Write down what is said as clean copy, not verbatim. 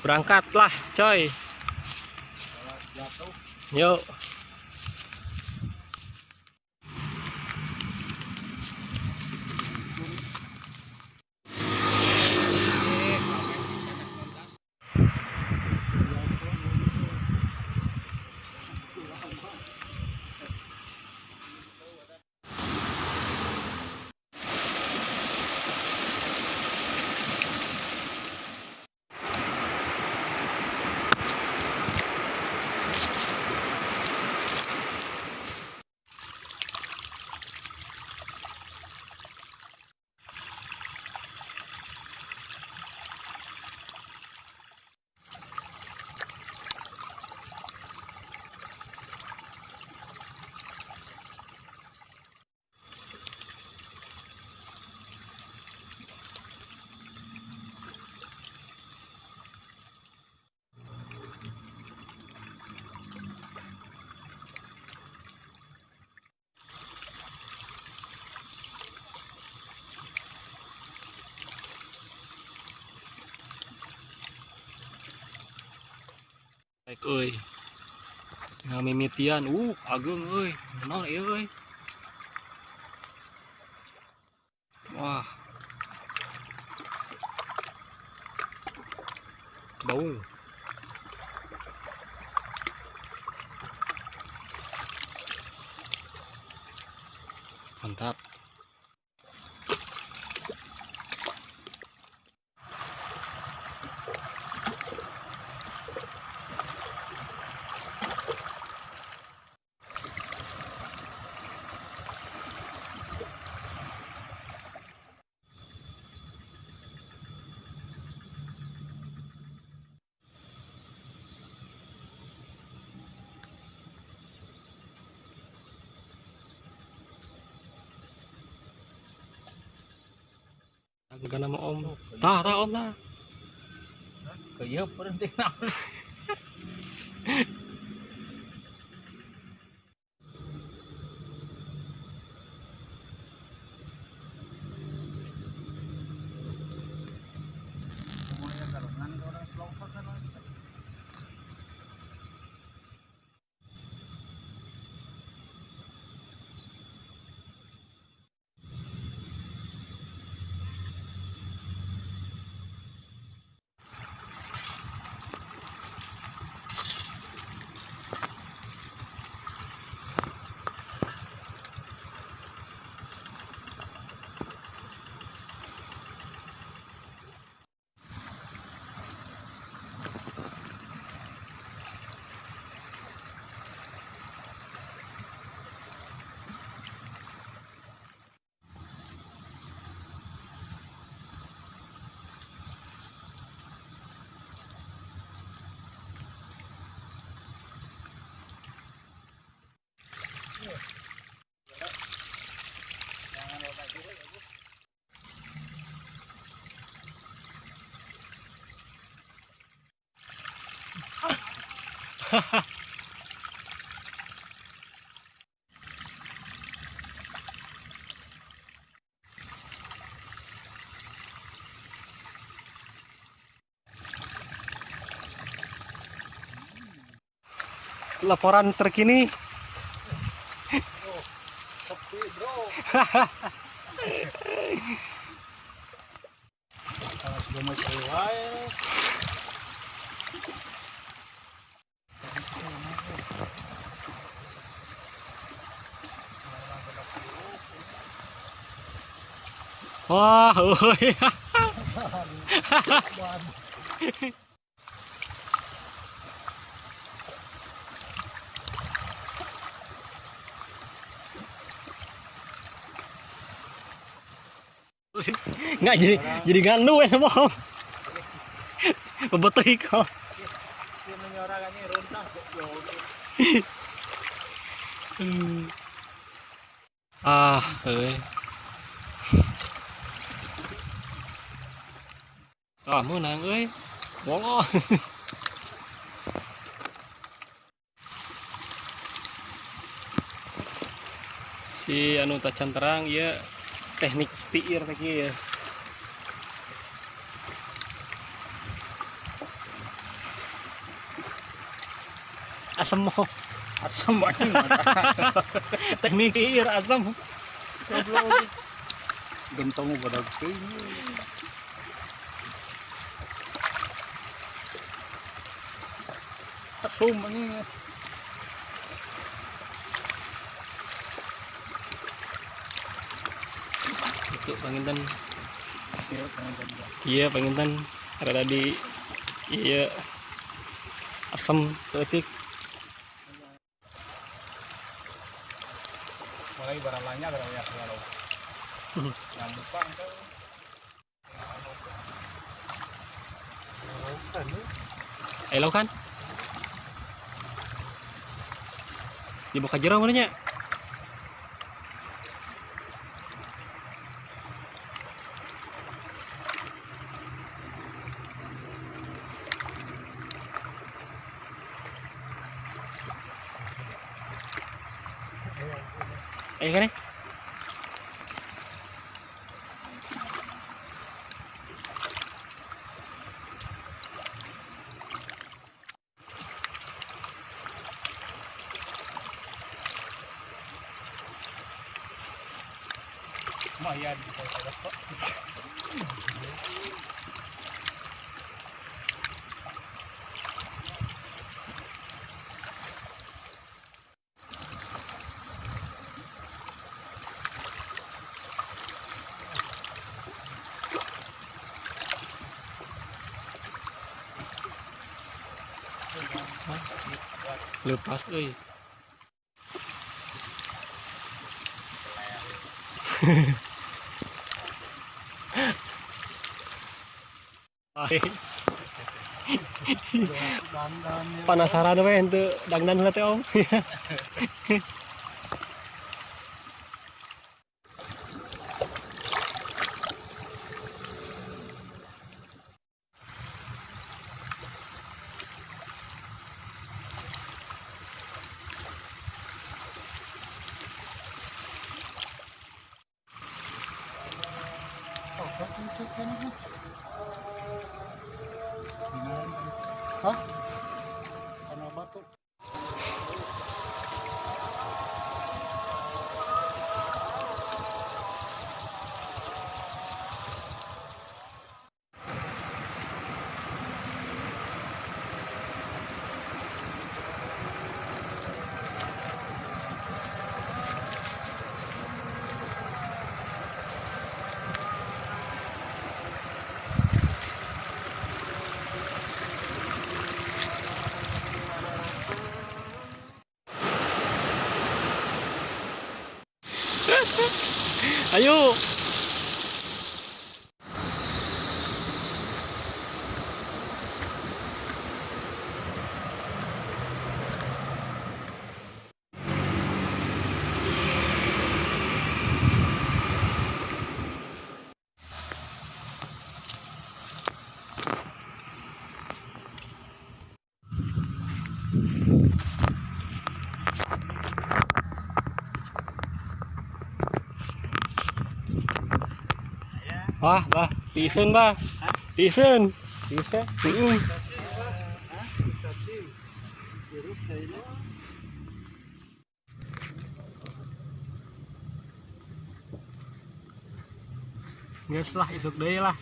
Berangkatlah, coy. Yuk. Baik euy. Ngamimitian, ageung euy. Naon ieu euy. Wah. Bau. Mantap. Bukan nama om. Tah, tah om lah. Keyeup berhenti naon. Laporan terkini. Oh, sepi bro. Wah, euy. Nggak jadi gandu ya om. Bebetul kok. Ah, euy. Ah, meunang euy. Bolong. Si anu tacan terang ieu teknik tiir teh kieu. Asem mo. Asem anjing. Teknik ieu asem. Goblok. Gentong badag teuing. Asem anjing. Itu panginten. Iya panginten rada di iya asem saeutik. Mulai baralanya baralanya kalau. Nyambukan tuh. Ayo laukan. Dibuka jero mana nya? Ayo kan? Lumayan bisa dapat. Lepas euy. Penasaran we henteu dangdan heula teh Om. Hah? Tanah batu. Ayo. Wah, bah, tiiseun bah. Tiiseun. Bisa. Heeh. Geus lah isuk deui lah.